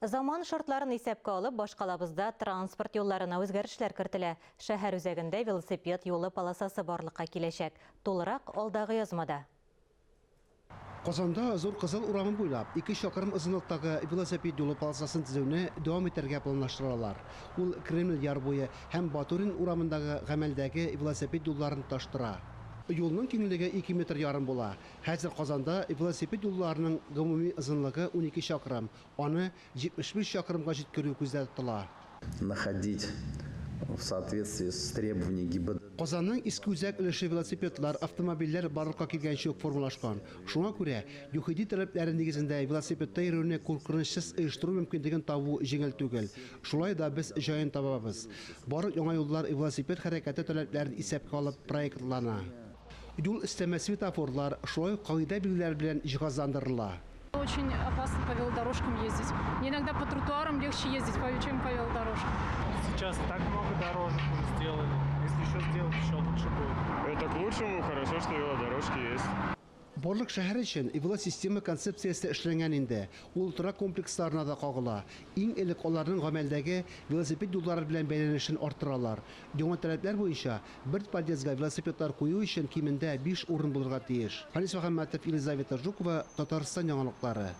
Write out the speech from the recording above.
Заман шартларын исәпкә алып, башкалабызда транспорт юлларына үзгәрешләр кертелә. Шәһәр үзәгендә велосипед юлы полосасы барлыкка киләчәк. Тулырак алдагы язмада. Казанда Зур Кызыл урамы буйлап 2 чакрым озынлыктагы велосипед юлы полосасын төзүне дәвам итәргә планлаштыралар. Ул Кремль яр буе һәм Батурин урамындагы гамәлдәге велосипед юлларын тоташтыра. Юлның киңлеге 2 метр ярым була. Хәзер Казанда велосипед юлларының гомуми озынлыгы 12 чакрым, аны 75 чакрымга җиткерү күздә тотыла. Находить в соответствии с требованиями ГИБДД. Казанның иске үзәк өлеше велосипедлар, автомобильләр барлыкка килгәнче үк формалашкан. Шуңа күрә ЮХИДИ таләпләре нигезендә велосипедта йөрүне куркынычсыз оештыру мөмкинлеген табу җиңел түгел. Шулай да без җаен табабыз. Барлык яңа юллар велосипед хәрәкәте таләпләрен исәпкә алып проектлана. Юл өстәмә светофорлар, шулай ук кагыйдә билгеләре белән җиһазландырыла. Очень опасно по велодорожкам ездить. Мне иногда по тротуарам легче ездить, чем по велодорожкам. Сейчас так много дорожек уже сделали. Если еще сделать, еще лучше будет. Это к лучшему, хорошо, что велодорожки есть. Барлык шәһәр өчен велосистема концепциясе эшләнгән инде. Ул торак комплексларына да кагыла. Иң элек аларның гамәлдәге велосипед юллары белән бәйләнешен арттыралар. Яңа таләпләр буенча бер подъездга велосипедлар кую өчен кимендә 5 урын булырга тиеш. Харис Мөхәммәтов, Елизавета Жукова, Татарстан яңалыклары.